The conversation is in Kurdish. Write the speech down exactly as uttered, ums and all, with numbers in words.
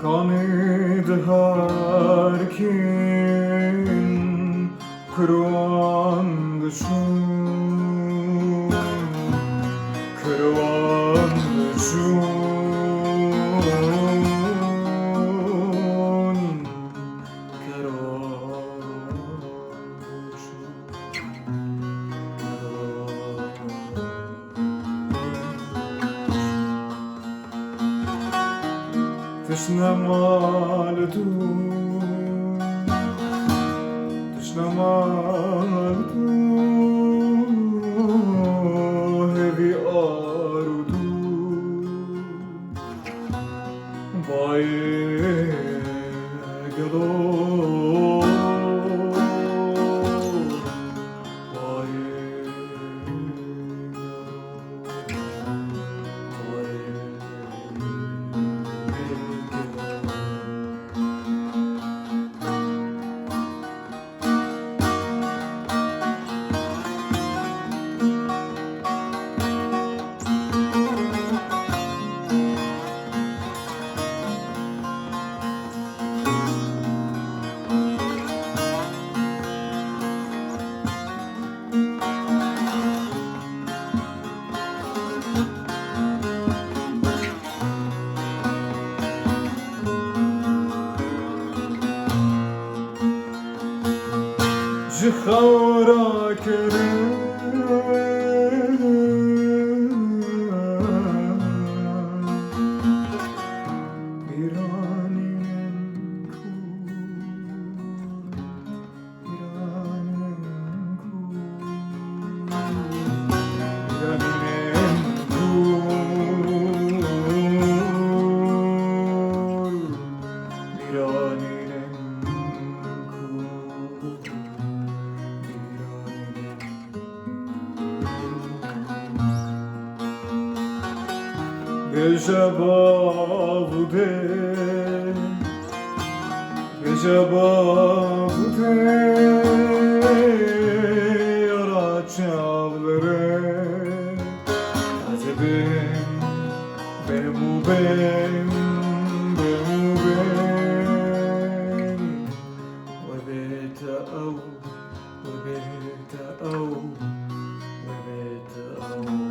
Kanê diherkin kirwan diçûn, kirwan diçûn, kirwan diçûn. Tişt nema li tu, tişt nema li tu, hêvî ar û tu. Bayê gelo, bayê gelo, bayê gelo. Ji xew rakirin bîranînin ku, bîranînin ku, bîranînin ku, bîranînin ku. Bêje bav û dê, bêje bav û dê, ara çavlere, ez ê bêm, bêm û bêm, bêm û bêm. We bête ew, we bête ew, we bête ew.